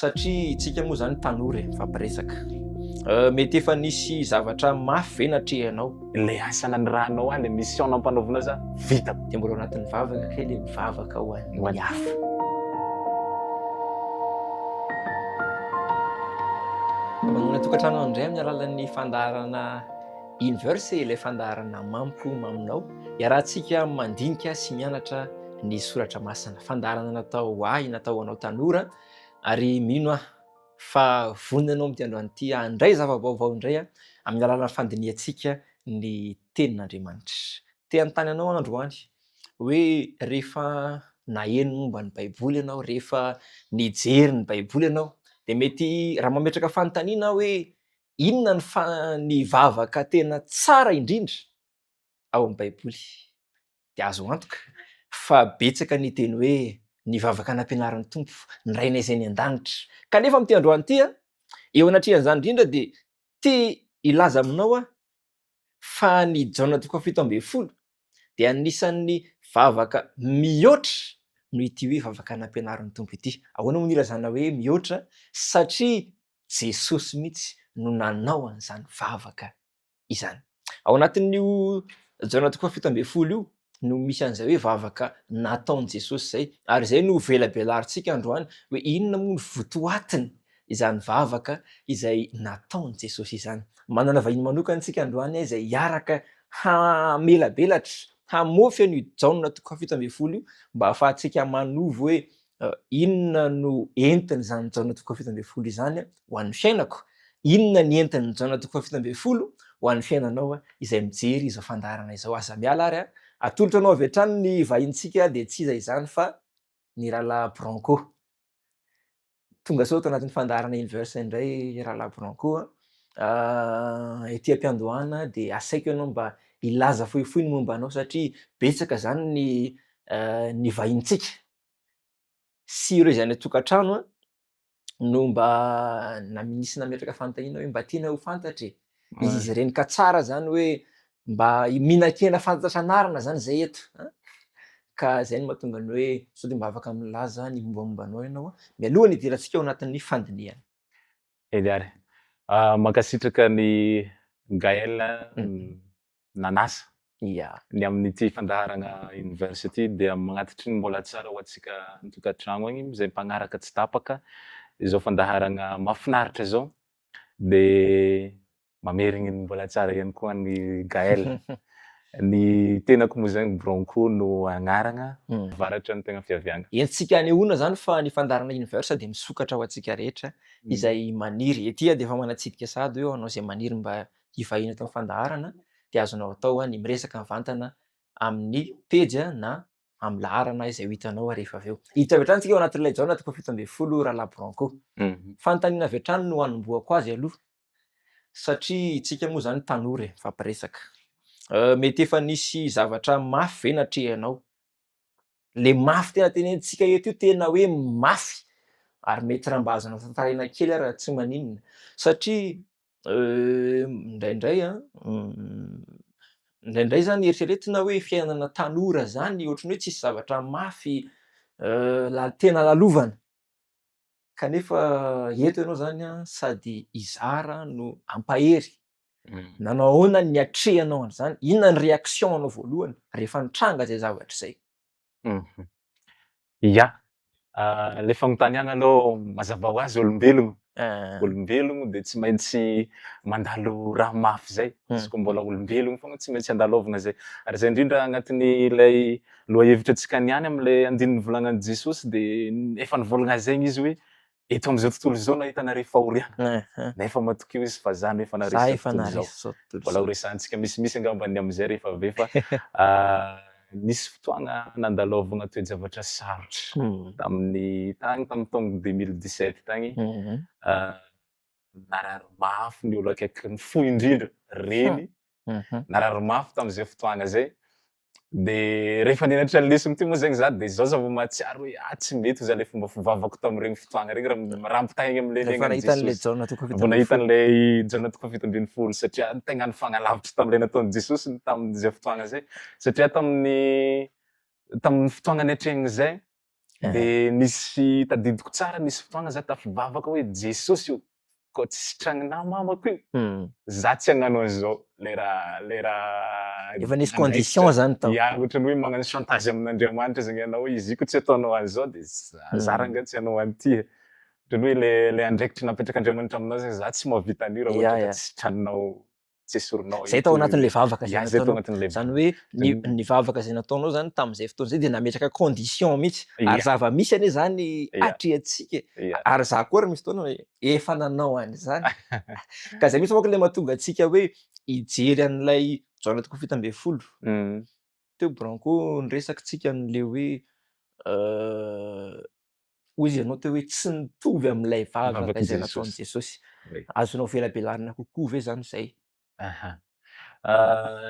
Satria itsika moa zany tanora e, mifampiresaka. Mety efa nisy zavatra mafy ve natrehanao? Ilay asa nanirahanao ahy, ilay mission nampanaovinao za, vitako. Dia mbola ao anatin'ny vavaka kay le mivavaka ho an'ny hafa. Manomana tokantrano indray amin'ny alalan'ny fandaharana Inverse ilay fandaharana mamiko maminao. Iarahantsika mandinika sy mianatra ny soratra masina. Fandaharana natao ho ahy, natao ho anao tanora ary mino aho fa vonona ianao amin'ity androany ity handray zava-baovao indray amin'ny alalan'ny fandinihantsika ny tenin'Andriamanitra. Te hanontany anao aho androany hoe rehefa naheno momba ny Baiboly ianao, rehefa nijery ny Baiboly ianao, dia mety raha mametraka fanontaniana aho hoe inona ny fa- ny vavaka tena tsara indrindra ao amin'ny Baiboly? Dia azo antoka fa betsaka ny hiteny hoe ny vavaka nampianarin'ny Tompo, ny Rainay izay any an-danitra. Kanefa amin'ity androany ity, eo anatrehan'izany indrindra dia te hilaza aminao aho fa ny Jaona toko faha-17 dia anisan'ny vavaka mihoatra noho ity hoe vavaka nampianarin'ny Tompo ity. Ahoana moa no ilazana hoe mihoatra? Satria Jesosy mihitsy no nanao an'izany vavaka izany. Ao anatin'io Jaona toko faha-17 io no misy an'izay hoe vavaka nataon'i Jesosy izay, ary izay no velabelarintsika androany hoe inona moa ny votoatiny izany vavaka izay nataon'i Jesosy izany. Manana vahiny manokana isika androany izay hiaraka hamelabelatra, hamofy an'io Jaona toko faha-17 io mba hahafahantsika manovo hoe Inona no entin'izany Jaona toko faha-17 izany ho an'ny fiainako? Inona ny entin'ny Jaona toko faha-17 ho an'ny fiainanao izay mijery izao fandaharana izao? Aza miala ary a! Atolotra anao avy hatrany ny vahinintsika dia tsy iza izany fa ny rahalahy Branco. Tonga soa ato anatin'ny fandaharana Inverse indray rahalahy Branco a! Ety am-piandohana dia asaiko ianao mba hilaza fohifohy ny momba anao satria betsaka izany ny ny vahinintsika sy ireo izay any an-tokantrano no mba na nisy nametraka fanontaniana hoe mba tiana ho fantatra e, izy ireny ka tsara zany hoe mba mihinan-kena fantatra anarana zany zay eto an, ka zay no mahatonga ny hoe sao dia mba afaka milaza ny mombamomba anao ianao mialoha ny hidirantsika ao anatin'ny fandinihana. Eny ary. Mankasitraka an'i Gaël nanasa ny amin'ity fandaharagna Inverse ity dia magnatitry ny mbola tsara ho antsika an-tokantragno agny izay mpagnaraka tsy tapaka izao fandaharagna mahafinaritra izao dia mamerigny ny mbola tsara ihany koa an'i Gaël. Ny tenako moa zany Bronco no agnaragna, avaratra no tegna fiaviagna. Entintsika anehoana izany fa ny fandaharana Inverse dia misokatra ho antsika rehetra izay maniry. Ety dia efa manatsidika sahady hoe ho anao izay maniry mba hivahiny eto amin'ny fandaharana dia azonao atao ny miresaka mivantana amin'ny pejy na amin'ny laharana izay ho hitanao rehefa avy eo. Hiditra avy hatrany isika ao anatin'ilay Jaona toko faha-17 Rahalahy Branco. Fanontaniana avy hatrany no hanombohako azy aloha satria isika moa izany tanora e, mifampiresaka. Mety efa nisy zavatra mafy ve natrehanao? Le mafy tena tenenintsika eto io tena hoe mafy ary mety raha mba azonao tantaraina kely ary tsy maninona satria Indraindray an, indraindray zany eritreretina hoe fiainana tanora zany ohatran'ny hoe tsisy zavatra mafy la- tena lalovana, kanefa eto ianao zany an sady hizara no hampahery, nanao ahoana ny niatrehanao an'izany, inona ny réaction anao voalohany rehefa nitranga zay zavatra izay? Ya, ilay fanontaniana aloha mazava ho azy olombelogno, olombelogno dia tsy maintsy mandalo raha mafy zay, izy koa mbola olombelogno foagna tsy maintsy andalovagna zay, ary zay indrindra agnatin'ilay lohahevitra antsika niany amin'ilay andininy nivolagnan'i Jesosy de efa nivolagna zegny izy hoe eto amin'izao tontolo izao no ahitanareo fahoriana, nefa matokio izy fa za no efa naharesy izao tontolo izao. Mbola ho resahantsika misimisy angamba ny amin'izay rehefa avy eo fa nisy fotoagna nandalaovagna toe-javatra sarotra tamin'ny tagny tamin'ny taogno 2017 tagny, narary mafy ny olo akaiky ny fo indrindra, reny, narary mafy tamin'izay fotoagna zay, de rehefa nianatra ny lesona ty moa zegny za de zao za vao mahatsiaro hoe ah tsy mety za le fomba fivavako tamin'iregny fotoagna regny raha raha ampitahaigny am'le Rehefa niaignan'i nahita an'ilay Jesosy. Jaona toko Vao nahita 17. an'ilay Jaona toko faha-17 satria tegna nifagnalavitra tam'le nataon'i Jesosy tamin'izay fotoagna zay satria tamin'ny tamin'ny fotoagna niatrehigny zay. De nisy tadidiko tsara nisy fotoagna za tafivavaka hoe Jesosy ô, kô tsy sitragninà mamako io, za tsy hagnano an'izao le raha le raha Efa nisy condition zany tao. Ya, ohatran'ny hoe magnano chantage amin'Andriamanitra zegny ianao hoe izy io kô tsy ataonao an'izao de za rangah tsy hanao an'ity e. Ohatran'ny hoe le le andraikitra napetrak'Andriamanitra aminao zegny za tsy mahavita an'io raha ohatra ka tsy sitraninao tsy esorinao Zay tao anatin'ilay vavaka izay nataonao. Tao anatin'ilay Zany hoe ny ny vavaka izay nataonao zany tamin'izay fotoana izay dia nametraka condition mihitsy. Ary zava-misy anie zany atrehantsika e. Ary za koa ary misy fotoana efa nanao an'izany. Ka zay mihitsy manko ilay mahatonga antsika hoe hijery an'ilay Jaona toko 17. Teo Branco niresaka tsika an'ilay hoe Hoy izy ianao teo hoe tsy mitovy amin'ilay vavaka izay nataon'i Jesosy. Azonao velabelarina kokoa ve izany izay? Aha.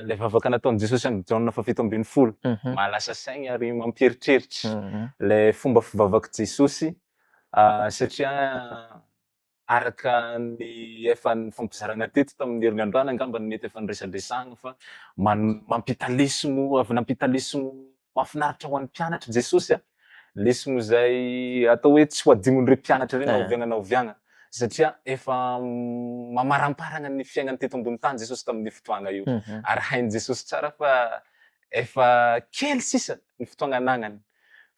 Ilay vavaka nataon'i Jesosy amin'ny Jaona faha 17. Mahalasa saigny ary mampieritreritra ilay fomba fivavak'i Jesosy satria araka ny efa nifampizarana teto tamin'ny herin'ny androany angamba no mety efa niresadresahana fa mampita lesogno avy nampita lesogno mahafinaritra ho an'ny mpianatra Jesosy a, lesogno izay atao hoe tsy ho adinon'ireo mpianatra ireo na oviagna na oviagna satria efa mamaramparagna ny fiaignany teto ambony tany Jesosy tamin'io fotoagna io ary hain'i Jesosy tsara fa efa kely sisa ny fotoagna anagnany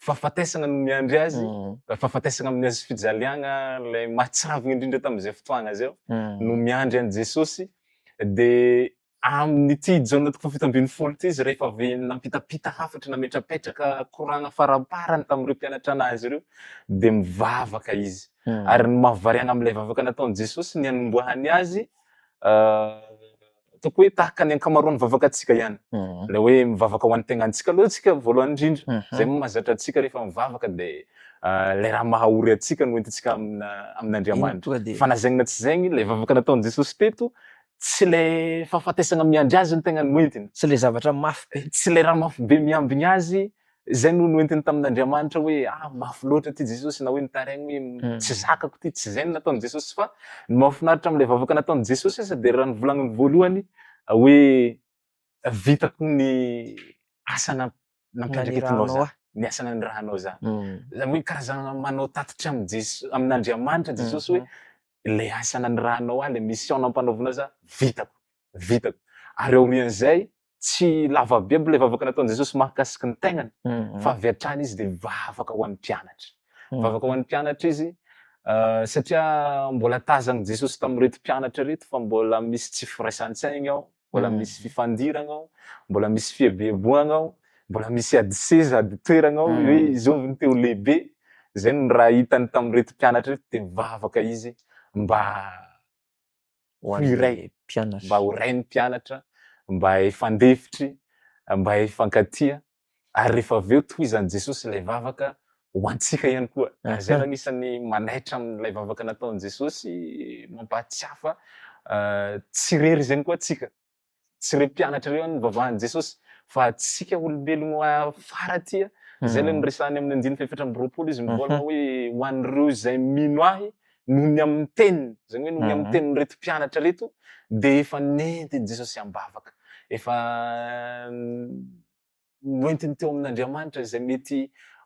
fahafatesagna no miandry azy, fahafatesagna amin'ny hazo fijaliagna ilay mahatsiravina indrindra tamin'izay fotoagna zay no miandry an'i Jesosy, de amin'ity Jaona toko faha 17 ity izy rehefa avy nampitapita hafatra nametrapetraka koragna faramparany tamin'ireo mpianatra anazy ireo de mivavaka izy, ary ny mahavariagna amin'ilay vavaka nataon'i Jesosy ny hanombohany azy Ataoko hoe tahaka ny ankamaroan'ny vavakantsika ihany. Ilay hoe mivavaka ho an'ny tegnantsika aloha tsika voalohany indrindra. Izay moa mahazatra antsika rehefa mivavaka dia ilay raha mahaory antsika no entintsika amin'Andriamanitra. Fa na zegny na tsy zegny, ilay vavaka nataon'i Jesosy teto, tsy ilay fahafatesana miandry azy no tegna noentiny. Tsy ilay zavatra mafy be. Tsy ilay raha mafy be miambigny azy Izay no noentiny tamin'Andriamanitra hoe ah mafy loatra ty Jesosy na hoe nitaraigny hoe tsy zakako ty, tsy izay no nataon'i Jesosy fa ny mahafinaritra amin'ilay vavaka nataon'i Jesosy aza dia raha nivolagniny voalohany hoe vitako ny asa nampiandraiketinao za, ny asa nanirahanao za. Izany hoe karazana manao tatitra amin'i Jes- amin'Andriamanitra Jesosy hoe ilay asa nanirahanao ahy, ilay mission nampanaovinao za vitako, vitako. Ary aorian'izay Tsy lava be ilay vavaka nataon'i Jesosy mahakasiky ny tegnany fa avy hatrany izy dia mivavaka ho an'ny mpianatra. Mivavaka ho an'ny mpianatra izy satria mbola tazan'i Jesosy tamin'ireto mpianatra ireto fa mbola misy tsy firaisan-tsaigny ao, mbola misy fifandiragna ao, mbola misy fieboeboagna ao, mbola misy ady seza, ady toeragna ao hoe izôvy no te ho lehibe. Zay no raha hitany tamin'ireto mpianatra ireto dia mivavaka izy mba ho an'ny mpianatra. Mba ho rain'ny mpianatra, mba hifandefitry, mba hifankatia, ary rehefa avy eo tohizan'i Jesosy ilay vavaka ho antsika ihany koa. Ary izay no anisan'ny manaitra amin'ilay vavaka nataon'i Jesosy, mampahatsiahy fa tsy irery izany koa tsika. Tsy ireo mpianatra ireo ihany no nivavahan'i Jesosy fa antsika olombelogno afara aty. Izay ilay noresahany amin'ny andininy faha 24 izy mivolagna hoe ho an'ireo izay mino ahy noho ny amin'ny teniny, izany hoe noho ny amin'ny tenin'ireto mpianatra ireto dia efa nentin'i Jesosy am-bavaka, efa noentiny teo amin'Andriamanitra izay mety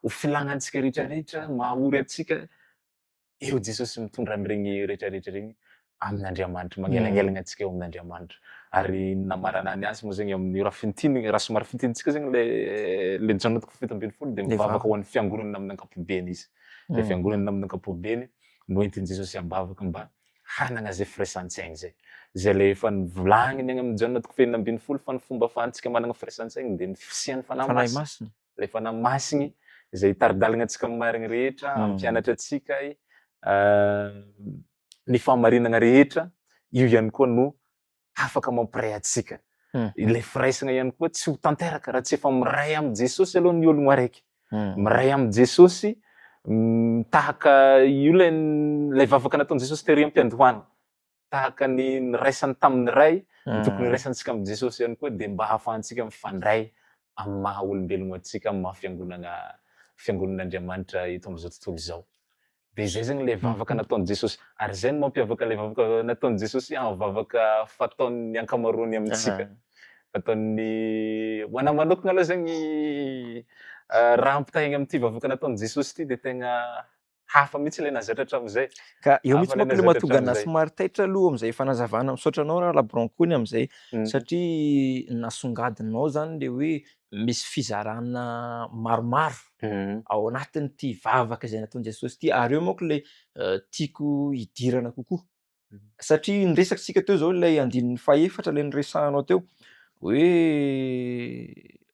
ho filagnantsika rehetra rehetra, maha-ory antsika. eo Jesosy mitondra an'iregny rehetra rehetra regny amin'Andriamanitra, magnelagnelagna antsika eo amin'Andriamanitra. Ary ny namaranany azy moa zegny amin'io raha fintinigny, raha somary fintinintsika zegny le le Jaona toko faha 17 dia mivavaka ho an'ny fiangonana amin'ny ankapobeny izy. Le fiangonana amin'ny ankapobeny no entin'i Jesosy am-bavaka mba hanagna zay firaisan-tsaigny zay. Zay le efa nivolagniny agny amin'ny Jaona toko faha 16 fa ny fomba afahantsika managna firaisan-tsaigny dia ny fisian'ny Fanahy Masina. Ilay Fanahy Masigny izay hitari-dalagna antsika amin'ny marigny rehetra, hampianatra antsika ny fahamarinagna rehetra, io ihany koa no afaka mampiray antsika. Ilay firaisagna ihany koa tsy ho tanteraka raha tsy efa miray amin'i Jesosy aloha ny ologno araiky. Miray amin'i Jesosy tahaka io ilay ilay vavaka nataon'i Jesosy tery am-piandohana. Tahaka ny niraisany tamin'ny Ray no tokony hiraisantsika amin'i Jesosy ihany koa dia mba hahafahantsika mifandray amin'ny maha olombelogno antsika, amin'ny maha fiangonana fiangonan'Andriamanitra eto amin'izao tontolo izao. Dia izay zegny ilay vavaka nataon'i Jesosy. Ary izay no mampiavaka ilay vavaka nataon'i Jesosy amin'ny vavaka fataon'ny ankamaroany amintsika. Fataon'ny, ho anahy manokana aloha zegny. Raha ampitahaigna amin'ity vavaka nataon'i Jesosy ity dia tegna hafa mihitsy ilay nahazatra hatramin'izay. Ka eo Hafa mihitsy ilay manko le nahazatra mahatonga anah hatramin'izay. somary taitra aloha amin'izay fanazavana, misaotra anao raha Labroncony amin'izay satria nasongadinao zany le hoe misy fizarana maromaro ao anatin'ity vavaka izay nataon'i Jesosy ity ary eo manko le tiako hidirana kokoa satria niresaka tsika teo zao ilay andininy fahefatra ilay niresahanao teo hoe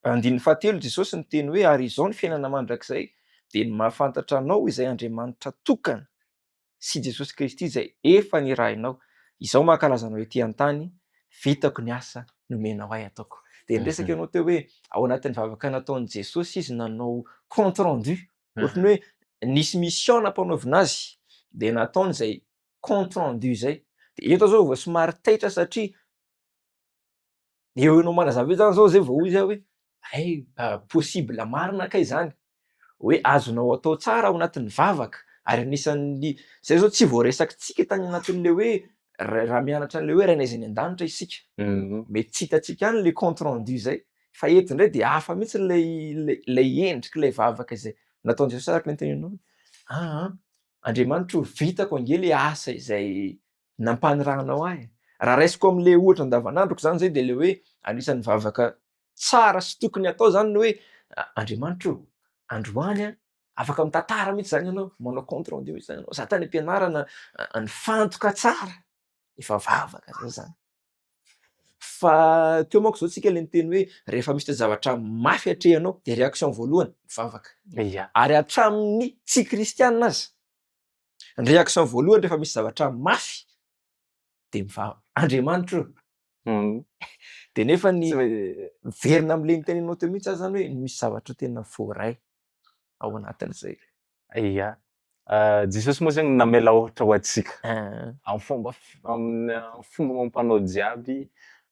andininy fahatelo Jesosy niteny hoe ary izao ny fiainana mandrakizay dia ny mahafantatra anao izay Andriamanitra tokana sy Jesosy Kristy izay efa nirahinao. Izao mankalaza anao ety an-tany, vitako ny asa nomenao ahy ataoko. Dia niresaka ianao teo hoe ao anatin'ny vavaka nataon'i Jesosy izy nanao compte rendu, ohatran'ny hoe nisy mission nampanaovina azy dia nataony izay compte rendu izay. Dia eto zao vao somary taitra satria eo ianao manazava eo zany zao zay vao hoy za hoe hay possible marina kay zany hoe azonao atao tsara ao anatin'ny vavaka ary anisan'ny zay zao tsy voaresakitsika tany anatin'le hoe raha mianatra an'le hoe Rainay izay any an-danitra isika, mety tsy hitantsika any le compte rendu zay fa eto indray de hafa mihitsy lay lay endrik'ilay vavaka izay nataon'i Jesosy araka ny teninao hoe aa Andriamanitra o vitako ange le asa izay nampanirahanao ahy. Raha raisiko amin'le ohatra andavanandroko zany zay de le hoe anisan'ny vavaka tsara sy tokony atao zany ny hoe Andriamanitra o androany an afaka mitantara mihitsy zany ianao, manao compte rendu mihitsy zany ianao, za tany am-pianarana nifantoka tsara, efa vavaka zay zany. Fa teo manko zao tsika le niteny hoe rehefa misy toe-javatra mafy atrehanao de réaction voalohany mivavaka. Ary hatramin'ny tsy kristianina aza, ny réaction voalohany rehefa misy zavatra mafy de mivavaka, Andriamanitra ô! De nefa ny miverina am'le niteneninao teo mihitsy aho zany hoe misy zavatra tena voaray ao anatin'izay. Ia. Jesosy moa zegny namela ohatra ho antsika amin'ny fomba amin'ny fomba amam-panao jiaby,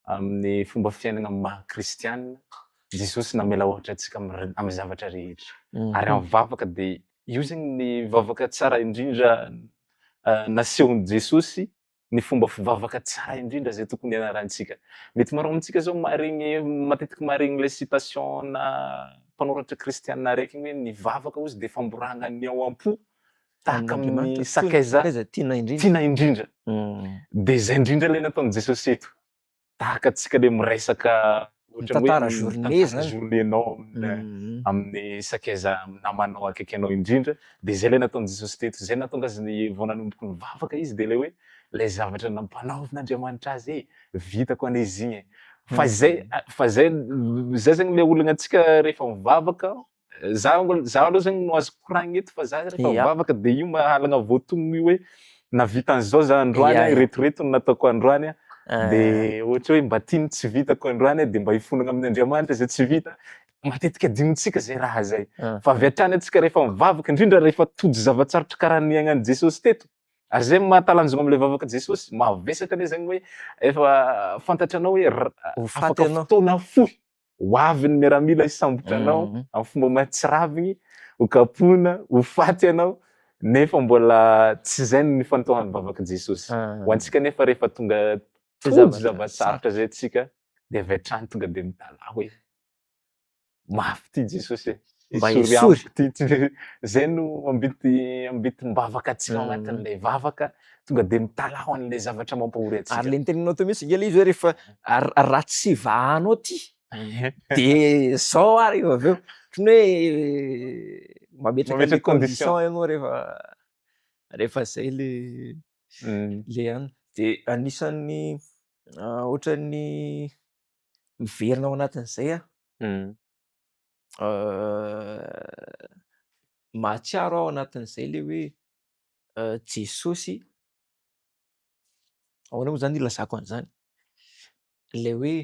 amin'ny fomba fiainana amin'ny maha kristianina, Jesosy namela ohatra antsika amin'ny zavatra rehetra. Ary amin'ny vavaka dia io zegny ny vavaka tsara indrindra nasehon'i Jesosy ny fomba fivavaka tsara indrindra izay tokony hianarantsika. Mety maro amintsika zao maharegny matetiky maharegny ilay citation-na mpanoratra kristiana araiky igny hoe ny vavaka hozy dia famborahana ny ao am-po tahaka amin'ny sakaiza tiana indrindra. Tiana indrindra. De zay indrindra ilay nataon'i Jesosy eto. Tahaka antsika le miresaka ohatra hoe Mitantara journée mitantara zany. journée-nao amin'ny amin'ny sakaiza amin'ny namanao akaiky anao indrindra, de zay le nataon'i Jesosy teto, zay nahatonga azy ny vao nanomboka nivavaka izy de le hoe lay zavatra nampanaovin'Andriamanitra azy e, vitako anie izy igny e, fa zay fa zay zay zegny le olagna antsika rehefa mivavaka, za za aloha zegny no azoko koragnina eto fa za rehefa mivavaka de io mahalagna voatonona io hoe nahavita an'izao za androany a, ireto ireto no nataoko androany a, de ohatra hoe mba ty no tsy vitako androany a, de mba hifonana amin'Andriamanitra zay tsy vita, matetika adinontsika zay raha zay, fa avy hatrany antsika rehefa mivavaka indrindra rehefa tojo zava-tsarotra karaha niaignan'i Jesosy teto, ary zay no mahatalanjona am'le vavaka Jesosy, mavesatra anie zegny hoe efa fantatranao hoe Ho faty afaka ianao. fotoana fohy Ho avy ny miaramila hisambotra anao amin'ny fomba mahatsiraviny, ho kapohina, ho faty ianao, nefa mbola tsy izay no nifantohan'ny vavak'i Jesosy. Ho antsika nefa rehefa tonga tojo zava-tsarotra izay tsika dia avy hatrany tonga dia mitalaho hoe mafy ity Jesosy e, Mba esory esory. amiko ity, tsy- zay no ambity ambitim-bavaka antsika ao anatin'ilay vavaka, tonga dia mitalaho an'ilay zavatra mampahory antsika. Ary le niteneninao teo mihitsy nge le izy hoe rehefa raha tsy vahanao ty de zao ary rehefa avy eo, ohatran'ny hoe mametraka le condition ianao rehefa rehefa zay le le an. De anisan'ny ohatran'ny miverina ao anatin'izay aho, mahatsiaro aho ao anatin'izay le hoe Jesosy, ahoana moa zany ilazako an'izany? Ilay hoe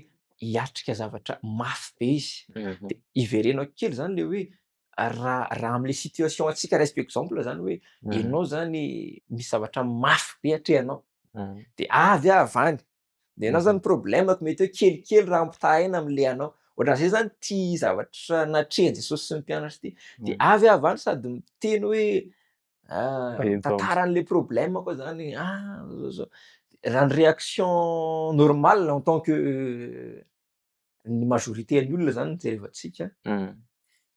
hiatrika zavatra mafy be izy, de iverenako kely zany le hoe raha raha am'le situation antsika raisiko exemple zany hoe ianao zany misy zavatra mafy be atrehanao, de avy aho avy any, de ianao zany problème-ko mety hoe kelikely raha ampitahaina am'le anao, ohatran'zay zany ty zavatra natrehan'i Jesosy sy ny mpianatra ty, de avy aho avy any sady miteny hoe Mitantara an'le problème koa zany ah zao zao, raha ny réaction normale en tant que ny majorité an'ny olona zany no jerevantsika.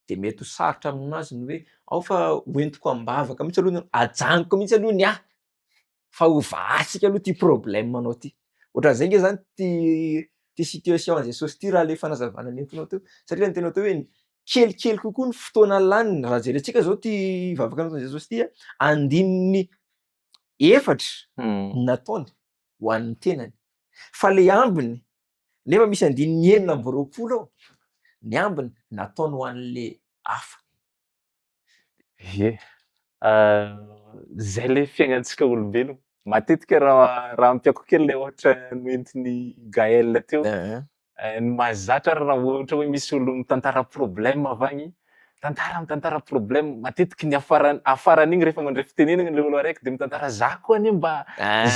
Dia mety ho sarotra aminazy ny hoe ao fa hoentiko am-bavaka mihitsy aloha ny, ajanoko mihitsy aloha ny ahy fa ho vahantsika aloha ity problème anao ity. Ohatran'izay nge zany ity ity situation an'i Jesosy ity raha le fanazavana nentinao teo, satria ny teninao teo hoe kelikely kokoa ny fotoana laniny, raha jerentsika zao ity vavaka nataon'i Jesosy ity an, andininy efatra nataony ho an'ny tenany, fa le ambiny nefa misy andininy 26 ao, ny ambiny nataony ho an'le hafa. Ie, zay le fiaignantsika olombelogno, matetika raha raha ampiako kely le ohatra noentin'i Gaël teo, ny mahazatra ary raha ohatra hoe misy olo mitantara problème avy agny, mitantara mitantara problème, matetiky ny afarany afaran'igny rehefa mandray fitenenana le olo araiky de mitantara za koa anie mba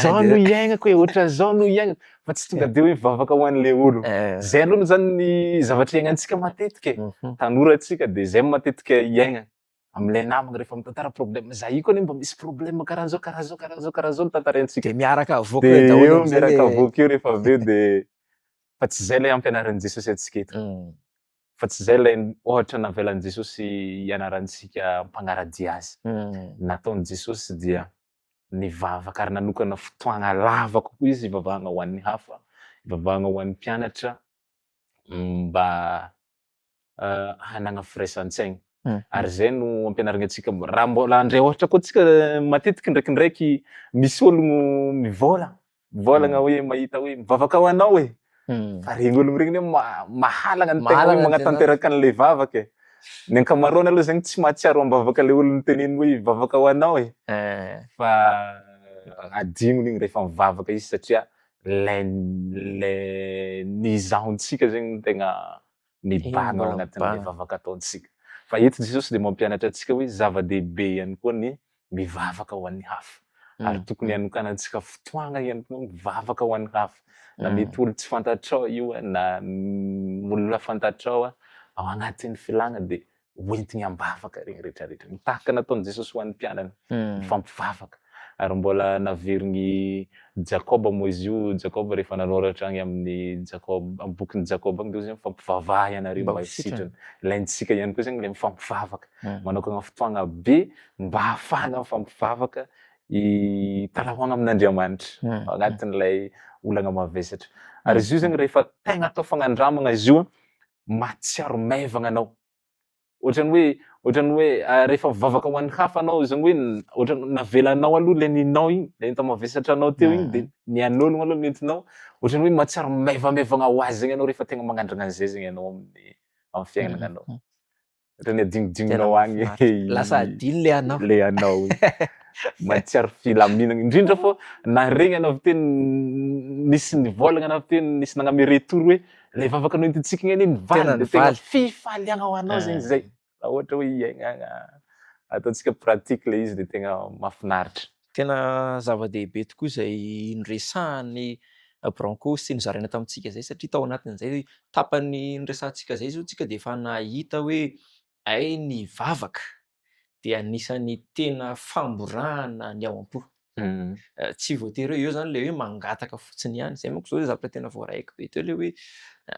zao no iaignako e, ohatran'izao no iaignako, fa tsy tonga de hoe mivavaka ho an'le olo, zay aloha zany ny zavatra iaignantsika matetika e, tanora antsika de zay matetika iaignana am'le namagna rehefa mitantara problème, za io koa anie mba misy problème karahan'zao karahan'zao karahan'zao karahan'zao no tantaraintsika, De miaraka avoaka de eo daholo eo am'zay miaraka le avoaka eo rehefa avy eo de fa tsy zay le ampianarin'i Jesosy antsika eto, fa tsy zay lay ohatra navelan'i Jesosy hianarantsika mpagnara-dia azy, nataon'i Jesosy dia nivavaka ary nanokana fotoagna lava kokoa izy hivavahagna ho an'ny hafa, hivavahagna ho an'ny mpianatra mba hanagna firaisan-tsaigna, ary zay no ampianarigny antsika raha mbola handray ôhatra koa antsika matetiky ndraikindraiky misy ôlogno mivôlagna, mivôlagna hoe mahita hoe mivavaka ho anao e, fa regny ôlogno regny ne ma- mahalagna ny tegna hoe Mahalagna ny tena. magnatanteraka an'le vavaka e, ny ankamaroany aloha zegny tsy mahatsiaro am-bavaka le olo niteneniny hoe hivavaka ho anao e, fa adignony igny rehefa mivavaka izy satria lay lay ny izahontsika zegny no tegna mibahana ao Mbola anatin'le mibahana. vavaka ataontsika, fa eto Jesosy de mampianatra antsika hoe zava-dehibe ihany koa ny mivavaka ho an'ny hafa, ary tokony hanokanantsika fotoagna ihany koa mivavaka ho an'ny hafa, na mety olo tsy fantatrao io na olona fantatrao ao agnatin'ny filàgna de hoentigny am-bavaka regny rehetrarehetra regny, tahaka nataon'i Jesosy ho an'ny mpianany, mifampivavaka, ary mbola naverigny Jakôba moa izy io, Jakôba rehefa nanoratra agny amin'ny Jakôba, amin'ny bokin'i Jakôba agny de hoy izy hoe mifampivavaha ianareo Mba mba ho ho sitrana. sitrana, ilaintsika ihany koa zegny le mifampivavaka, manokagna fotoagna be mba hahafahana mifampivavaka hitalahoagna amin'Andriamanitra ao agnatin'ilay olagna mavesatra, ary izy io zegny rehefa tegna atao fagnandramagna izy io mahatsiaro maivagna anao, ohatran'ny hoe ohatran'ny hoe rehefa mivavaka ho an'ny hafa anao zany hoe ohatran'ny navelanao aloha le ninao igny, le enta-mavesatra anao teo igny de ny an'ôlogno aloha no entinao, ohatran'ny hoe mahatsiaro maivamaivagna ho azy zegny anao rehefa tegna magnandragna an'zay zegny anao amin'ny amin'ny fiaignananao. Ohatran'ny adinodinonao agny Lasa adino le anao. Le anao igny. Mahatsiaro filaminana, indrindra fô naharegny anao avy teo nisy nivôlagna anao avy teo nisy nagname retour hoe le vavaka noentintsika igny anie nivaly Tena de tegna nivaly. fifaliagna ho anao zegny zay, raha ohatra hoe hiaignana ataontsika pratique le izy de tegna mahafinaritra. Tena zava-dehibe tokoa izay noresahan'i Branco sy nozaraina tamintsika izay satria tao anatin'izay tapany noresahantsika izay izao tsika dia efa nahita hoe hay ny vavaka dia anisan'ny tena famborahana ny ao am-po. Tsy voatery hoe eo zany le hoe mangataka fotsiny ihany, zay manko zao le zavatra tena voaraiko be teo le hoe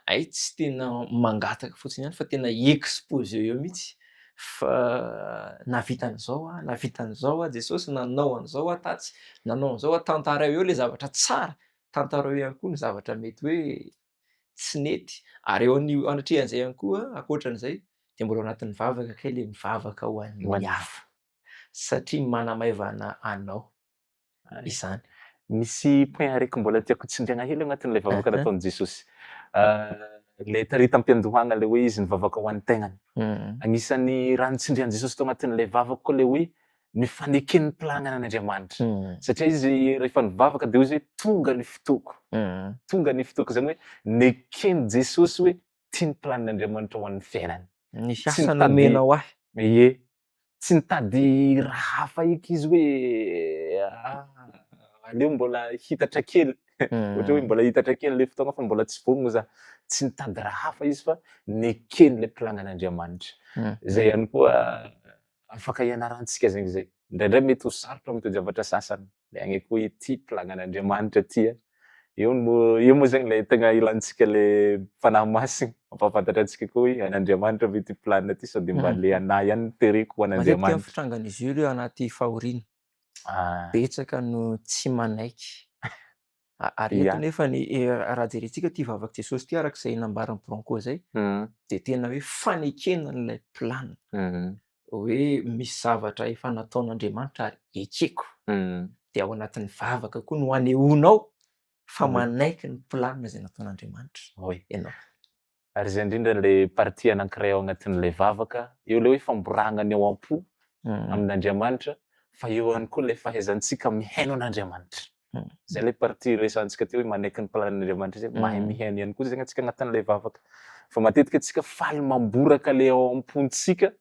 hay tsy tena mangataka fotsiny ihany fa tena exposer eo mihitsy fa nahavita an'izao aho, nahavita an'izao aho Jesosy, nanao an'izao aho tatsy, nanao an'izao aho, tantarao eo le zavatra tsara, tantarao eo ihany koa ny zavatra mety hoe tsy nety, ary eo an'io anatrehan'izay ihany koa ankoatran'izay dia mbola ao anatin'ny vavaka kay le mivavaka ho an'ny hafa satria manamaivana anao izany. Misy point araiky mbola tiako tsindriagna hely agnatin'ilay vavaka nataon'i Jesosy. Ilay tary tam-piandohagna le hoe izy nivavaka ho an'ny tegnany. Agnisan'ny raha nitsindrian'i Jesosy tao agnatin'ilay vavaka koa le hoe ny faneken'ny planana an'Andriamanitra. Satria izy rehefa nivavaka de hoy izy hoe tonga ny fotoako. Tonga ny fotoako zany hoe neken'i Jesosy hoe ty ny planin'Andriamanitra ho an'ny fiainany. Nisy Tsy asa nitady nomenao ahy. Ie. Tsy nitady raha hafa eky izy hoe ah aleo mbola hitatra kely, ohatra hoe mbola hitatra kely le fotoagna fa mbola tsy vonona za. Tsy nitady raha hafa izy fa nekeny le planan'Andriamanitra. Zay ihany koa afaka ianarantsika zegny zay. Indraindray mety ho sarotra amin'ny toe-javatra sasany, le agny koa ity planan'Andriamanitra ty a. Eo no eo moa zegny le tegna ilantsika le Fanahy Masina mampahafantatra antsika koa hoe an'Andriamanitra ve ty planina ty sao de mba le anahy ihany no tereko ho Matetika ny an'Andriamanitra. fitrangan'izy io aloha anaty fahoriana, betsaka no tsy manaiky. Ary eto nefa ny raha jerentsika ity vavak'i Jesosy ity araka izay nambaran'i Branco izay dia tena hoe fanekena an'ilay planina. Hoe misy zavatra efa nataon'Andriamanitra ary ekeko. Dia ao anatin'ny vavaka koa no anehoanao fa manaiky ny planina izay nataon'Andriamanitra ianao. Ary izay indrindra ilay partie anankiray ao anatin'ilay vavaka, eo ilay hoe famborahana ny ao am-po amin'Andriamanitra, fa eo ihany koa ilay fahaizantsika mihaino an'Andriamanitra. Izay ilay partie resahantsika teo hoe manaiky ny planin'Andriamanitra izay, mahay mihaino ihany koa zegny antsika agnatin'ilay vavaka. Fa matetika antsika faly mamboraka ilay ao am-pontsika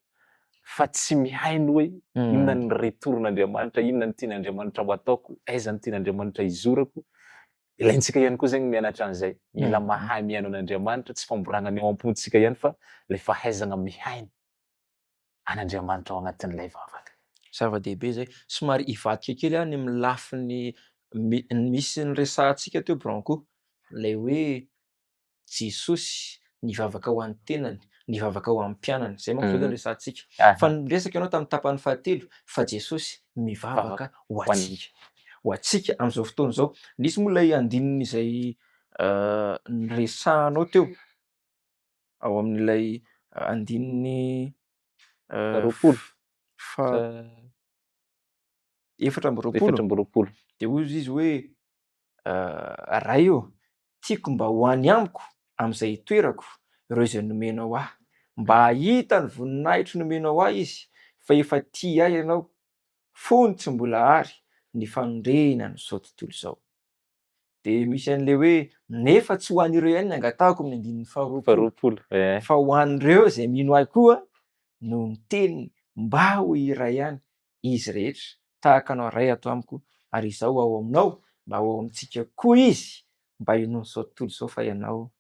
fa tsy mihaino hoe inona ny retour-n'Andriamanitra, inona ny tian'Andriamanitra ho ataoko, aiza ny tian'Andriamanitra hizorako. Ilaintsika ihany koa zegny mianatra an'izay, mila mahay mihaino an'Andriamanitra, tsy famboragna ny ao am-pontsika ihany fa ilay fahaizagna mihaino an'Andriamanitra ao agnatin'ilay vavaka. Zava-dehibe izay. Somary hivadika kely aho ny amin'ny lafiny misy niresahantsika teo Branco, ilay hoe Jesosy nivavaka ho an'ny tenany, nivavaka ho an'ny mpianany. Izay manko izao no resahantsika. Fa niresaka ianao tamin'ny tapany fahatelo fa Jesosy mivavaka ho antsika. Ho antsika amin'izao fotoana izao. Nisy moa ilay andininy izay niresahanao teo ao amin'ilay andininy 20. Fa 24. 24. Dia hoy izy hoe Ray ô, tiako mba ho any amiko amin'izay itoerako ireo izay nomenao ahy, mba hahita ny voninahitro nomenao ahy izy, fa efa tia ahy ianao fony tsy mbola àry ny fanorenan'izao tontolo izao. Dia misy an'ilay hoe nefa tsy ho an'ireo ihany ny angatahako amin'ny andininy faharoapolo, fa ho an'ireo izay mino ahy koa noho ny teniny mba ho iray ihany izy rehetra, tahaka anao Ray ato amiko ary izaho ao aminao, mba ho ao amintsika koa izy, mba hinoan'izao tontolo izao fa ianao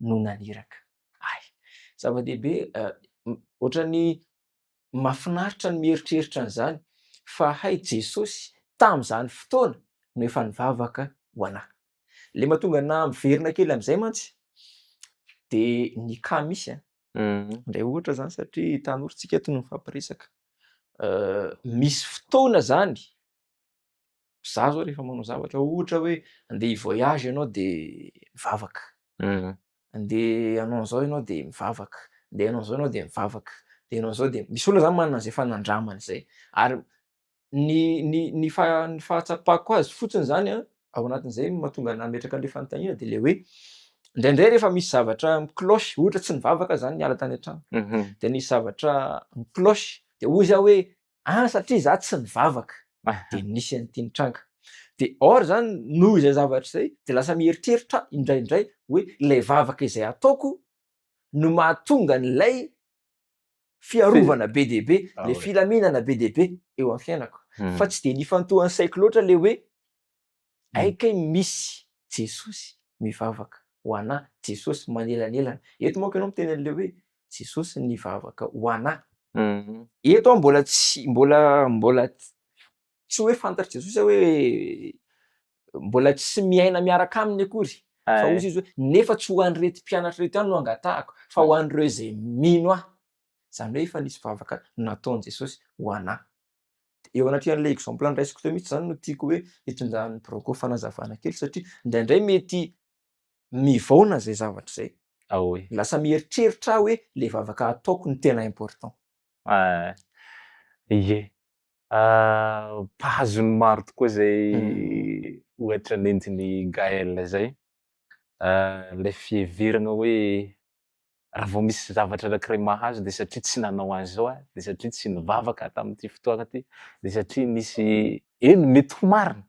no naniraka ahy. Zava-dehibe, ohatran'ny mahafinaritra ny mieritreritra an'izany fa hay Jesosy tamin'izany fotoana no efa nivavaka ho anà. Ilay mahatonga anà miverina kely amin'izay mantsy dia ny cas misy an, Indray ohatra zany satria tanora tsika eto no mifampiresaka. Misy fotoana zany, za zao rehefa manao zavatra ohatra hoe andeha hi-voyage ianao de mivavaka, andeha hanao an'izao ianao de mivavaka, andeha hanao an'izao ianao de mivavaka, andeha hanao an'izao de, misy olona zany manana an'izay fanandramana izay ary Ny ny ny faha- ny fahatsapako azy fotsiny zany an, ao anatin'izay no mahatonga anah hametraka an'le fanontaniana de le hoe indraindray rehefa misy zavatra mi-cloche, ohatra tsy nivavaka aho zany niala tany an-trano, de nisy zavatra mi-cloche de hoy zaho hoe ah satria za tsy nivavaka de nisy an'ity nitranga, de or zany noho izay zavatra izay de lasa mieritreritra aho indraindray hoe ilay vavaka izay ataoko no mahatonga an'ilay fiarovana be dia be, le filaminana be dia be eo amin'ny fiainako. Fa tsy dia nifantohan'ny saiko loatra le hoe hay kay misy Jesosy mivavaka ho anà, Jesosy manelanelana. Eto manko ianao miteny an'le hoe Jesosy nivavaka ho anà. Eto aho mbola tsy mbola mbola tsy hoe fantatr'i Jesosy aho hoe mbola tsy miaina miaraka aminy akory fa hoy izy hoe nefa tsy ho an'ireto mpianatra ireto ihany no angatahako fa ho an'ireo izay mino ahy. Izany hoe efa nisy vavaka nataon'i Jesosy ho anà. Eo anatrehan'ilay exemple noraisiko teo mihitsy izany no tiako hoe hitondran'i Broco fanazavana kely satria indraindray mety mivaona izay zavatra izay. Lasa mieritreritra aho hoe ilay vavaka ataoko no tena important. Ie. Mpahazo ny maro tokoa izay ohatra nentin'i Gaël izay. Ilay fiheverana hoe raha vao misy zavatra anankiray mahazo dia satria tsy nanao an'izao aho, dia satria tsy nivavaka aho tamin'ity fotoana ity, dia satria nisy, eny mety ho marina,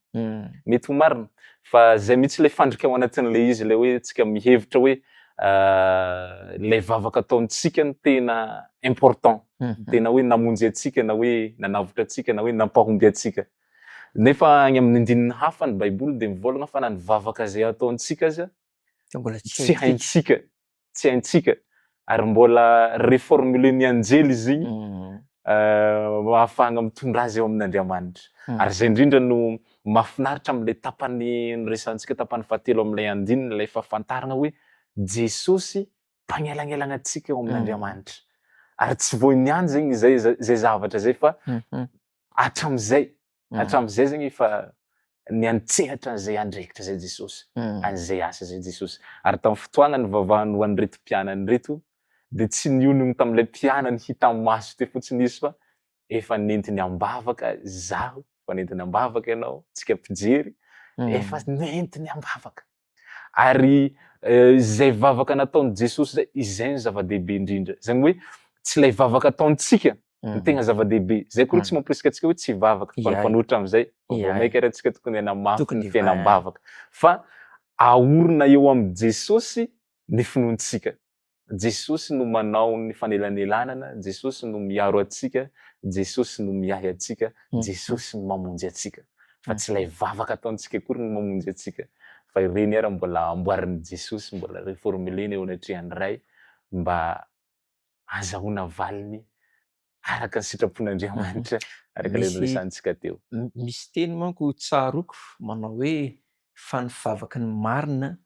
mety ho marina fa izay mihitsy ilay fandrika ao anatin'ilay izy ilay hoe antsika mihevitra hoe ilay vavaka ataontsika no tena important, tena hoe namonjy antsika na hoe nanavotra antsika na hoe nampahomby antsika. Nefa any amin'ny andininy hafa ny baiboly dia mivolagna fa na ny vavaka izay ataontsika aza tsy haintsika, tsy haintsika ary mbola reformuler-n'ny anjely izy igny ahafahagna mitondra azy eo amin'Andriamanitra. Ary izay indrindra no. Mahafinaritra amin'ilay tapany noresahantsika tapany fahatelo amin'ilay andininy ilay fahafantarana hoe Jesosy mpanelanelana antsika eo amin'Andriamanitra. Ary tsy vao niany zegny izay izay zavatra izay fa hatramin'izay hatramin'izay zegny efa niantsehatra an'izay andraikitra izay Jesosy, an'izay asa izay Jesosy. Ary tamin'ny fotoagna nivavahany ho an'ireto mpianany ireto dia tsy nionona tamin'ilay mpianany hita maso teo fotsiny izy fa efa nentiny am-bavaka zaho, efa nentiny am-bavaka ianao, tsika mpijery, efa nentiny am-bavaka. Ary izay vavaka nataon'i Jesosy izay, izay no zava-dehibe indrindra. Izany hoe tsy ilay vavaka ataontsika no tena zava-dehibe. Izay akory tsy mamporisika antsika hoe tsy hivavaka, fa mifanohitra amin'izay, vao mainka ary antsika tokony hanamafy ny fiainam-bavaka. Fa aorina eo amin'i Jesosy ny finoantsika. Jesosy no manao ny fanelanelanana, Jesosy no miaro antsika, Jesosy no miahy antsika, Jesosy no mamonjy antsika. Fa tsy ilay vavaka ataontsika akory no mamonjy antsika, fa ireny ary mbola amboarin'i Jesosy, mbola reformulena eo anatrehan'ny Ray mba azahoana valiny araka ny sitrapon'Andriamanitra, araka ilay noresahantsika teo. Misy teny manko tsaroako manao hoe fa ny vavaky ny marina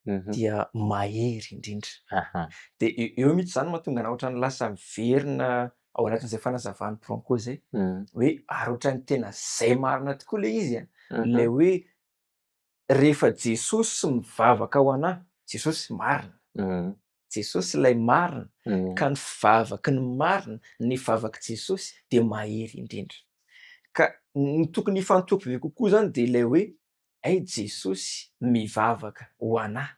dia mahery indrindra. Dia eo mihitsy izany mahatonga anah ohatran'ny lasa miverina ao anatin'izay fanazavan'i Franco izay hoe ary ohatran'ny tena izay marina tokoa ilay izy an, ilay hoe rehefa Jesosy mivavaka ho anah, Jesosy marina, Jesosy ilay marina, ka ny fivavaky ny marina, ny vavak'i Jesosy dia mahery indrindra. Ka ny tokony hifantohako bebe kokoa izany dia ilay hoe hay Jesosy mivavaka ho anah.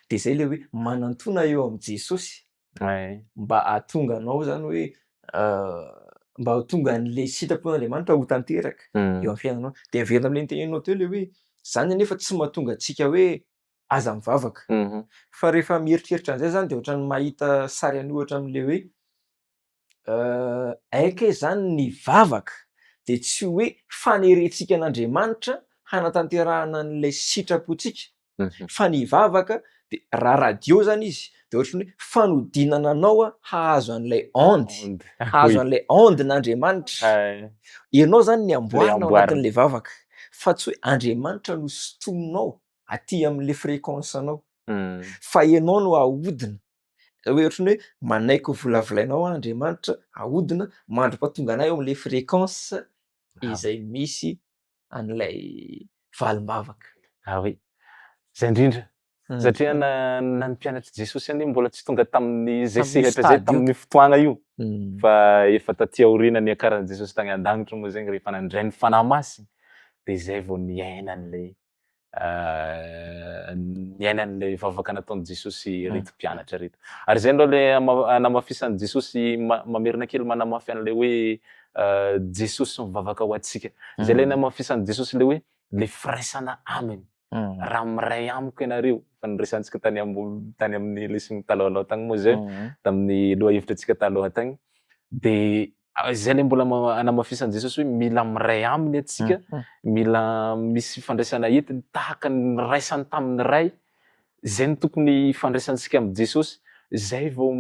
Dia izay ilay hoe manantona eo amin'i Jesosy mba hahatonga anao izany hoe mba ho tonga an'ilay sitrapon'Andriamanitra ho tanteraka eo amin'ny fiainanao. Dia averina amin'ilay noteneninao teo ilay hoe izany anefa tsy mahatonga antsika hoe aza mivavaka. Fa rehefa mieritreritra an'izay izany dia ohatran'ny mahita sary an'ohatra amin'ilay hoe Hay kay zany ny vavaka dia tsy hoe fanerentsika an'Andriamanitra hanatanterahana an'ilay sitrapontsika fa ny vavaka dia raha radio zany izy dia ohatran'ny hoe fanodinana anao hahazo an'ilay onde, hahazo an'ilay onde-n'Andriamanitra. Ianao zany ny amboarina ao anatin'ilay vavaka fa tsy hoe Andriamanitra no sintominao aty amin'ilay fréquence-nao fa ianao no ahodina. Hoe ohatran'ny hoe manaiky ho volavolainao aho Andriamanitra, ahodina mandra-pahatonga anay eo amin'ilay fréquence izay misy an'ilay valim-bavaka. Ah oui, zay indrindra, satria na na ny mpianatr'i Jesosy anie mbola tsy tonga tamin'izay sehatra izay tamin'io fotoagna io, fa efa taty aoriana niakaran'i Jesosy tagny an-danitra moa zegny rehefa nandray ny Fanahy Masina de zay vao niaina an'ilay niaina an'ilay vavaka nataon'i Jesosy ireto mpianatra ireto. Ary izay aloha ilay hanamafisan'i Jesosy, mamerina kely manamafy an'ilay hoe Jesosy mivavaka ho antsika. Izay ilay namafisan'i Jesosy ilay hoe ilay firaisana aminy. Raha miray amiko ianareo, efa noresahantsika tany tany amin'ny lesona talohaloha tagny moa izay, tamin'ny lohahevitra antsika taloha tagny, dia Izay ilay mbola anamafisan'i Jesosy hoe mila miray aminy antsika, mila misy fifandraisana entiny tahaka ny niraisany tamin'ny Ray, izay no tokony hifandraisantsika amin'i Jesosy, izay vao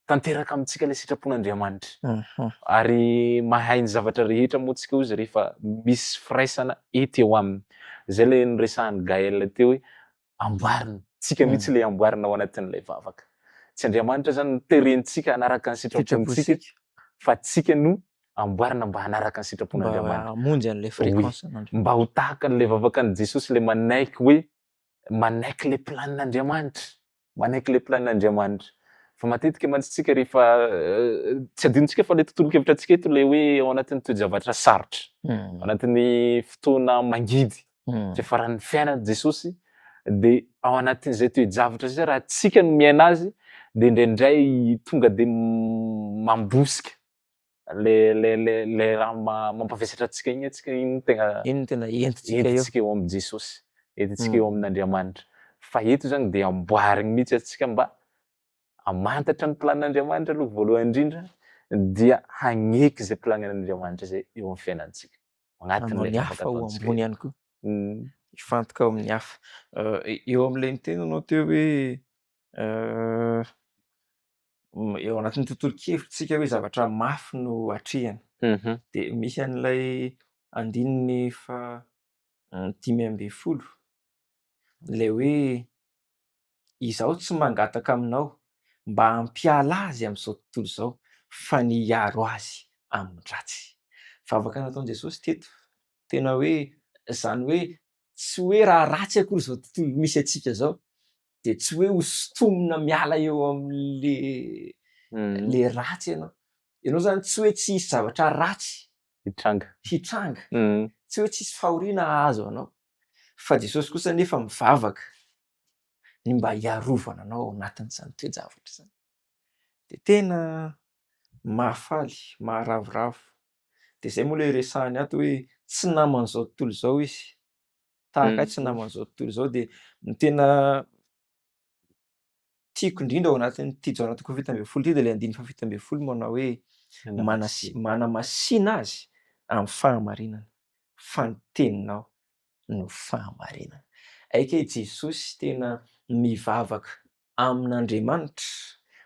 tanteraka amintsika ilay sitrapon'Andriamanitra. Ary mahay ny zavatra rehetra moa tsika hozy rehefa misy firaisana ety eo aminy. Izay ilay noresahan'i Gaël teo hoe amboarina, tsika mihitsy ilay amboarina ao anatin'ilay vavaka. Tsy Andriamanitra zany no terentsika hanaraka ny sitrapontsika fa tsika no amboarina mba hanaraka ny sitrapon'Andriamanitra. Mba hamonjy an'ilay fréquence an'Andriamanitra. Mba ho tahaka an'ilay vavakan'i Jesosy ilay manaiky hoe manaiky ilay planin'Andriamanitra, manaiky ilay planin'Andriamanitra. Fa matetika mantsy tsika rehefa tsy adinontsika fa ilay tontolon-kevitra antsika eto ilay hoe ao anatin'ny toe-javatra sarotra, ao anatin'ny fotoana mangidy, fiafaran'ny fiainana Jesosy dia ao anatin'izay toe-javatra izay raha tsika no miaina azy dia indraindray tonga dia mambosika le le le le raha mampavesatra antsika igny antsika igny no tegna Iny no tena entintsika eo. entintsika eo amin'i Jesosy, entintsika eo amin'Andriamanitra. Fa eto zany dia amboarigny mihitsy antsika mba hamantatra ny planin'Andriamanitra aloha voalohany indrindra dia hagneky izay planin'Andriamanitra izay eo amin'ny fiainantsika. Hanao ny hafa ho ambony ihany koa. Hifantoka ao amin'ny hafa. Eo amin'ilay niteny ianao teo hoe eo anatin'ny tontolon-kevitsika hoe zavatra mafy no atrehina. Dia misy an'ilay andininy faha 15, ilay hoe Izaho tsy mangataka aminao mba hampiala azy amin'izao tontolo izao fa ny hiaro azy amin'ny ratsy. Vavaka nataon'i Jesosy teto, tena hoe izany hoe tsy hoe raha ratsy akory izao tontolo misy antsika izao dia tsy hoe ho sintomina miala eo amin'le le ratsy ianao. Ianao izany tsy hoe tsy hisy zavatra ratsy Hitranga. Hitranga. Tsy hoe tsisy fahoriana hahazo anao. Fa Jesosy kosa anefa mivavaka ny mba hiarovana anao ao anatin'izany toe-javatra izany. Dia tena mahafaly, maharavoravo. Dia izay moa ilay resahany ato hoe tsy naman'izao tontolo izao izy. Tahaka ahy tsy naman'izao tontolo izao dia ny tena tiako indrindra ao anatin'ity Jaona toko faha-17 ity dia ilay andininy faha-17 manao hoe manasi- manamasina azy amin'ny fahamarinana fa ny teninao no fahamarinana. Aika i Jesosy tena mivavaka amin'Andriamanitra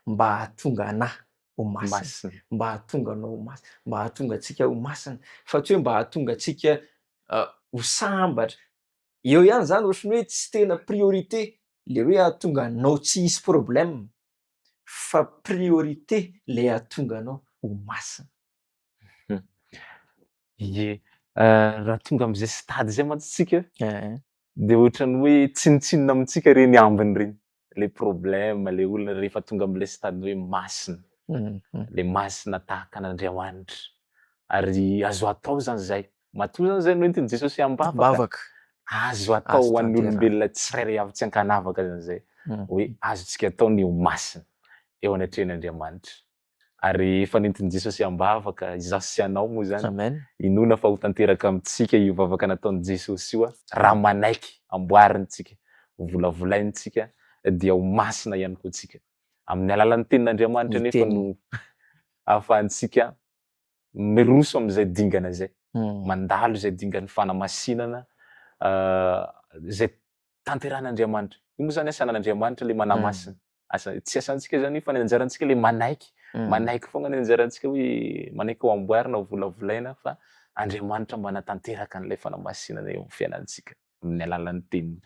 mba hahatonga anah ho masina, mba hahatonga anao ho masina, mba hahatonga antsika ho masina, fa tsy hoe mba hahatonga antsika ho sambatra. Eo ihany zany ohatran'ny hoe tsy tena priorité le hoe hahatonga anao tsy hisy problème fa priorité le hahatonga anao ho masina. Ie, raha tonga amin'izay stade izay mantsy tsika de ohatran'ny hoe tsinontsinona amintsika ireny ambiny ireny, le problème, le olona rehefa tonga amin'ilay stade hoe masina, le masina tahaka an'Andriamanitra, ary azo atao zany zay, matoa zany zay noentin'i Jesosy am-bavaka, azo atao ho an'ny olombelona tsirairay avy tsy ankanavaka zany zay, hoe azontsika atao ny ho masina eo anatrehan'Andriamanitra. Ary efa nentin'i Jesosy am-bavaka izaho sy ianao moa izany. Amen. Inoana fa ho tanteraka amintsika io vavaka nataon'i Jesosy io raha manaiky amboarintsika, volavolaintsika dia ho masina ihany koa tsika. Amin'ny alalan'ny tenin'Andriamanitra Ny anefa teniny. no ahafahantsika miroso amin'izay dingana izay, mandalo izay dingan'ny fanamasinana izay tanterahin'Andriamanitra. Io moa izany asan'Andriamanitra ilay manamasina. Asa, tsy asantsika izany io fa ny anjarantsika ilay manaiky, manaiky foana ny anjarantsika hoe manaiky ho amboarina, ho volavolaina fa Andriamanitra manatanteraka an'ilay fanamasinana eo amin'ny fiainantsika amin'ny alalan'ny teniny.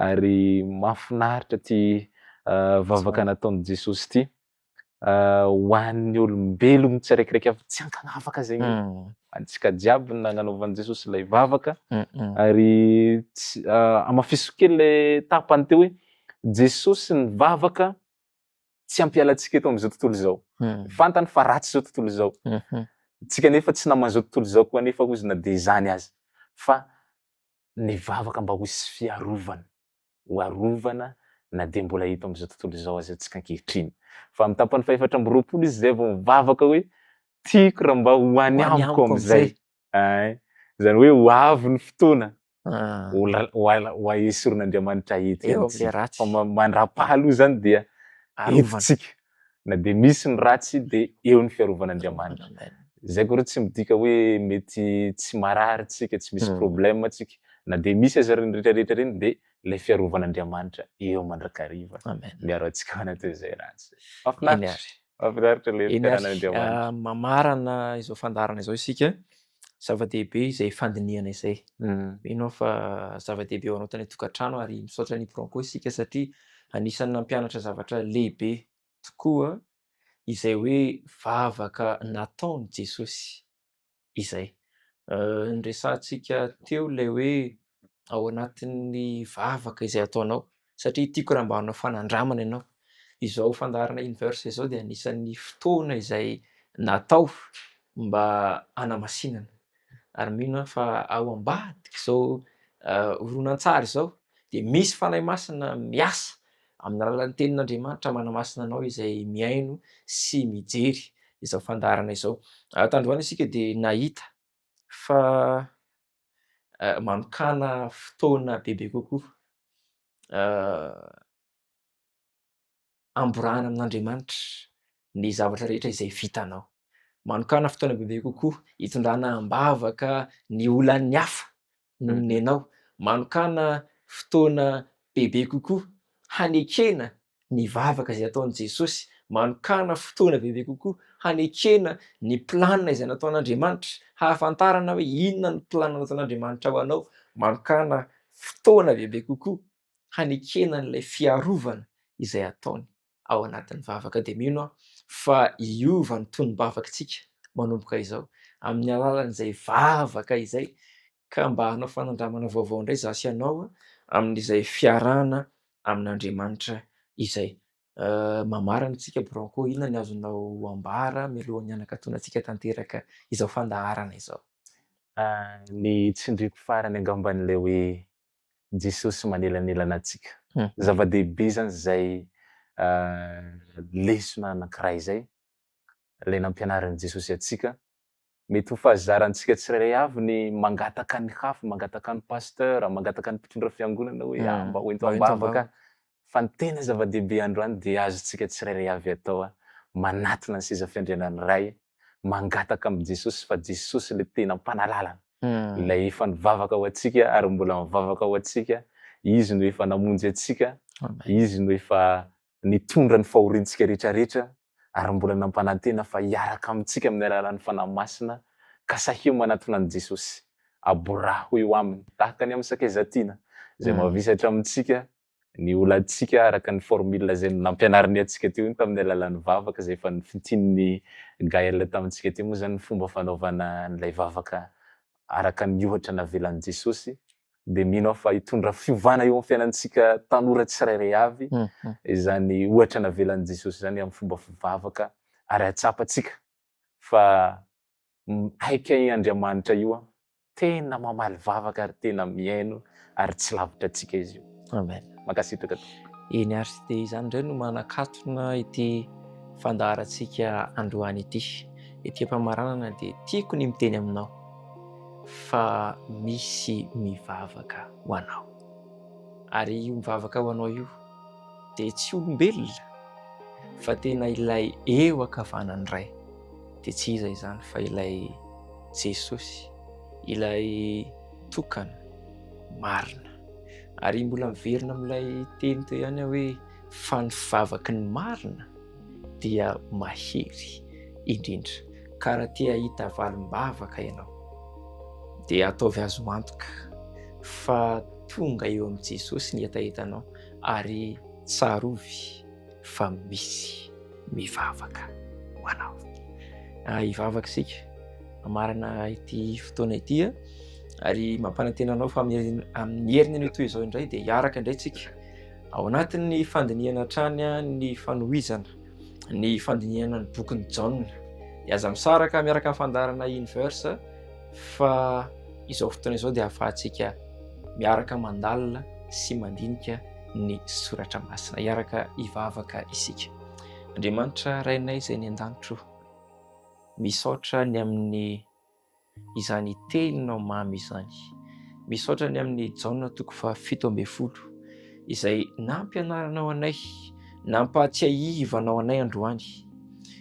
Ary mahafinaritra ity vavaka nataon'i Jesosy ity. ho an'ny olombelogno tsiraikiraiky avy tsy ankanavaka zegny antsika jiaby nagnanaovan'i Jesosy ilay vavaka ary tsy hamafisiko kely le tapany teo hoe Jesosy nivavaka tsy hampiala antsika eto amin'izao tontolo izao fantany fa ratsy izao tontolo izao tsika nefa tsy naman'izao tontolo izao koa nefa hozy na de izany aza fa nivavaka mba ho hisy fiarovana ho arovana na dia mbola eto amin'izao tontolo izao aza antsika ankehitriny. Fa amin'ny tapany fahefatra amby 20 izy izay vao mivavaka hoe tiako raha mba ho any amiko amin'izay. Ay, izany hoe ho avy ny fotoana ho la- ho ala- ho aesorin'Andriamanitra eto Eo ihany amin'ilay tsika. ratsy. Fa ma- mandrapaha aloha izany dia eto Arovana. tsika. Na dia misy ny ratsy dia eo ny fiarovan'Andriamanitra. Amen. Izay akory tsy midika hoe mety tsy marary tsika, tsy misy problème tsika. Na dia misy aza ireny rehetra rehetra ireny dia ilay fiarovan'Andriamanitra eo mandrakariva Amen. miaro antsika ao anatin'izay ratsy izay. Eny Mahafinaritra, ary. mahafinaritra ilay Eny ary. fiarahan'Andriamanitra. Mamarana izao fandaharana izao isika. Zava-dehibe izay fandinihana izay. Mino aho fa zava-dehibe ho anao tany an-tokantrano ary misaotra an'i Bronco isika satria anisan'ny nampianatra zavatra lehibe tokoa izay hoe vavaka nataon'i Jesosy izay. Noresahantsika teo ilay hoe ao anatin'ny vavaka izay ataonao satria tiako raha mba hanao fanandramana ianao. Izao fandaharana Inverse izao dia anisan'ny fotoana izay natao mba hanamasinana ary mino aho fa ao ambadik'izao horonantsary izao dia misy Fanahy Masina miasa amin'ny alalan'ny tenin'Andriamanitra manamasina anao izay mihaino sy mijery izao fandaharana izao. Tandroany isika dia nahita fa manokàna fotoana bebe kokoa amborahana amin'Andriamanitra ny zavatra rehetra izay vitanao. Manokàna fotoana bebe kokoa hitondrana am-bavaka ny olan'ny hafa noho ny anao. Manokàna fotoana bebe kokoa hanekena ny vavaka izay ataon'i Jesosy. Manokàna fotoana bebe kokoa hanekena ny planina izay nataon'Andriamanitra, hahafantarana hoe inona ny planina nataon'Andriamanitra ho anao. Manokàna fotoana bebe kokoa hanekena an'ilay fiarovana izay ataony ao anatin'ny vavaka. Dia mino aho fa hiova ny tonom-bavakitsika manomboka izao amin'ny alalan'izay vavaka izay ka mba hanao fanandramana vaovao indray izaho sy ianao amin'izay fiarahana amin'Andriamanitra izay. Mamarana isika Branco, inona ny azonao ambara mialohan'ny hanakatonantsika tanteraka izao fandaharana izao? Ny tsindriako farany angambany ilay hoe Jesosy manelanelana antsika. Zava-dehibe izany izay lesona anankiray izay, ilay nampianarin'i Jesosy antsika. Mety ho fahazarantsika tsirairay avy ny mangataka ny hafa, mangataka ny pasteur, mangataka ny mpitondra fiangonana hoe ah mba hoento am-bavaka. Fa ny tena zava-dehibe androany dia azontsika tsirairay avy atao manatona ny seza fiandrianan'ny Ray, mangataka amin'i Jesosy fa Jesosy ilay tena mpanalalana, ilay efa nivavaka ho antsika ary mbola mivavaka ho antsika, Izy no efa namonjy antsika, Izy no efa nitondra ny fahoriantsika rehetra rehetra ary mbola nampanantena fa hiaraka amintsika amin'ny alalan'ny Fanahy Masina ka sahio manatona an'i Jesosy, aboraho eo aminy tahaka ny amin'ny sakaiza tiana izay mavesatra amintsika ny olantsika araka ny formule izay nampianariny antsika teo iny tamin'ny alalan'ny vavaka izay efa nofintinin'i Gaël tamintsika teo moa izany ny fomba fanaovana an'ilay vavaka araka ny ohatra navelan'i Jesosy dia mino aho fa hitondra fiovana eo amin'ny fiainantsika tanora tsirairay avy izany ohatra navelan'i Jesosy izany amin'ny fomba fivavaka ary hahatsapantsika fa Mihaika i Andriamanitra io an! Tena mamaly vavaka ary tena mihaino ary tsy lavitra antsika Izy io. Amen. Mankasitraka tompoko. Eny ary, dia izany indray no manakatona ity fandaharantsika androany ity. Ety am-pamaranana dia tiako ny miteny aminao fa misy mivavaka ho anao. Ary io mivavaka ho anao io dia tsy olombelona fa tena ilay eo ankavanan'ny Ray. Dia tsy iza izany fa ilay Jesosy, ilay tokana, marina. Ary mbola miverina amin'ilay teny teo ihany aho hoe fa ny fivavaky ny marina dia mahery indrindra. Ka raha te hahita valim-bavaka ianao dia ataovy azo antoka fa tonga eo amin'i Jesosy ny hetahetanao ary tsarovy fa misy mivavaka ho anao. Ah, hivavaka isika hamarana ity fotoana ity ah. ary mampanantena anao fa amin'ny heriny anio toy izao indray dia hiaraka indray tsika ao anatin'ny fandinihana hatrany ah, ny fanohizana ny fandinihana ny bokin'i Jaona. Dia aza misaraka miaraka amin'ny fandaharana Inverse fa izao fotoana izao dia ahafahantsika miaraka mandalina sy mandinika ny soratra masina. Hiaraka hivavaka isika. Andriamanitra Rainay izay any an-danitro, misaotra ny amin'ny izany teninao mamy izany. Misaotra ny amin'ny Jaona toko faha-17 izay nampianaranao anay, nampahatsiahivanao anay androany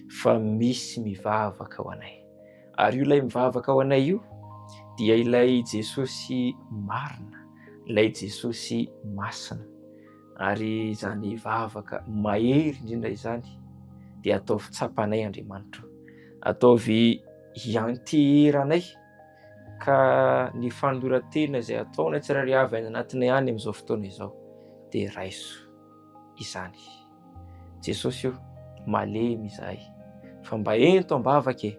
fa misy mivavaka ho anay. Ary io ilay mivavaka ho anay io dia ilay Jesosy marina, ilay Jesosy masina. Ary izany vavaka mahery indrindra izany dia ataovy tsapanay Andriamanitra. Ataovy hianteheranay ka ny fanoloran-tena izay ataonay tsirairay avy any anatinay any amin'izao fotoana izao dia raiso izany. Jesosy o, malemy izahay fa mba ento am-bavaka e,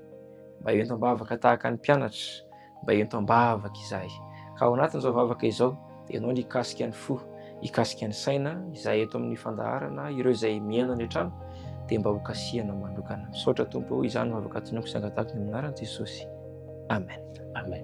mba ento am-bavaka tahaka ny mpianatra, mba ento am-bavaka izahay. Ka ao anatin'izao vavaka izao, dia ianao ny hikasika ny fo, hikasika ny saina, izahay eto amin'ny fandaharana, ireo izay mihaino any an-trano, dia mba hokasihana manokana. Misaotra Tompo o, izany no vavaka tononiko sy angatahako ny amin'ny anaran'i Jesosy. Amen. Amen.